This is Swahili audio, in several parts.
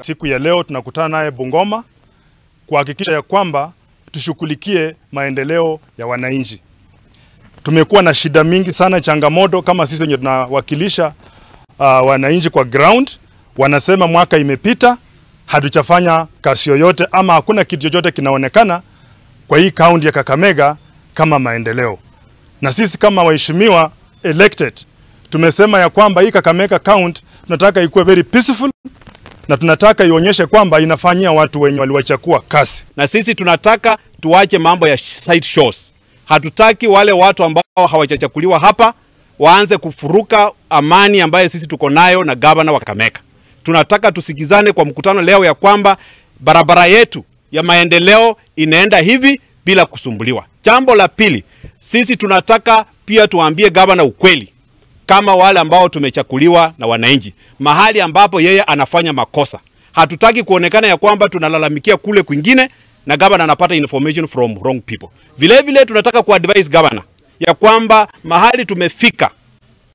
Siku ya leo tunakutana naye Bungoma kuhakikisha ya kwamba tushughulikie maendeleo ya wananchi. Tumekuwa na shida mingi sana, changamoto kama sisi wenye tunawakilisha wananchi kwa ground. Wanasema mwaka imepita hatujafanya kazi yoyote ama hakuna kitu chochote kinaonekana kwa hii kaunti ya Kakamega kama maendeleo. Na sisi kama waheshimiwa elected tumesema ya kwamba hii Kakamega County tunataka ikuwe very peaceful na tunataka ionyeshe kwamba inafanyia watu wenye waliwachakua kazi. Na sisi tunataka tuache mambo ya site shows. Hatutaki wale watu ambao hawajachaguliwa hapa waanze kufuruka amani ambayo sisi tuko nayo na gavana wa Kakamega. Tunataka tusikizane kwa mkutano leo ya kwamba barabara yetu ya maendeleo inaenda hivi bila kusumbuliwa. Jambo la pili, sisi tunataka pia tuambie gavana ukweli kama wale ambao tumechaguliwa na wananchi, mahali ambapo yeye anafanya makosa. Hatutaki kuonekana ya kwamba tunalalamikia kule kwingine na gavana anapata information from wrong people. Vile vile tunataka kuadvise gavana ya kwamba mahali tumefika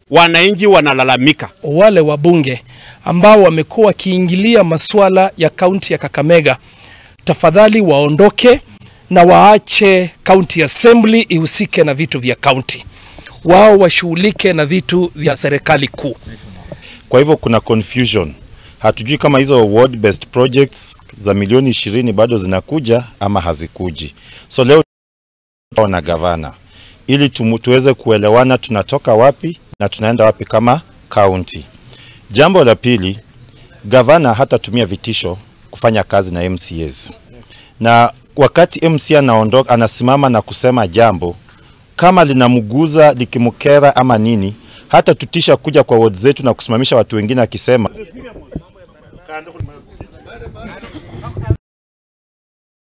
wananchi wanalalamika. Wale wabunge ambao wamekuwa wakiingilia masuala ya kaunti ya Kakamega, tafadhali waondoke na waache county assembly ihusike na vitu vya county. Wao washughulike na vitu vya serikali kuu. Kwa hivyo kuna confusion. Hatujui kama hizo ward based projects za milioni 20 bado zinakuja ama hazikuji. So leo na gavana ili tuweze kuelewana tunatoka wapi na tunaenda wapi kama county. Jambo la pili, gavana hatatumia vitisho kufanya kazi na MCAs. Na wakati MCA anaondoka, anasimama na kusema jambo kama linamguza, likimkera ama nini, hata tutisha kuja kwa ward zetu na kusimamisha watu wengine akisema.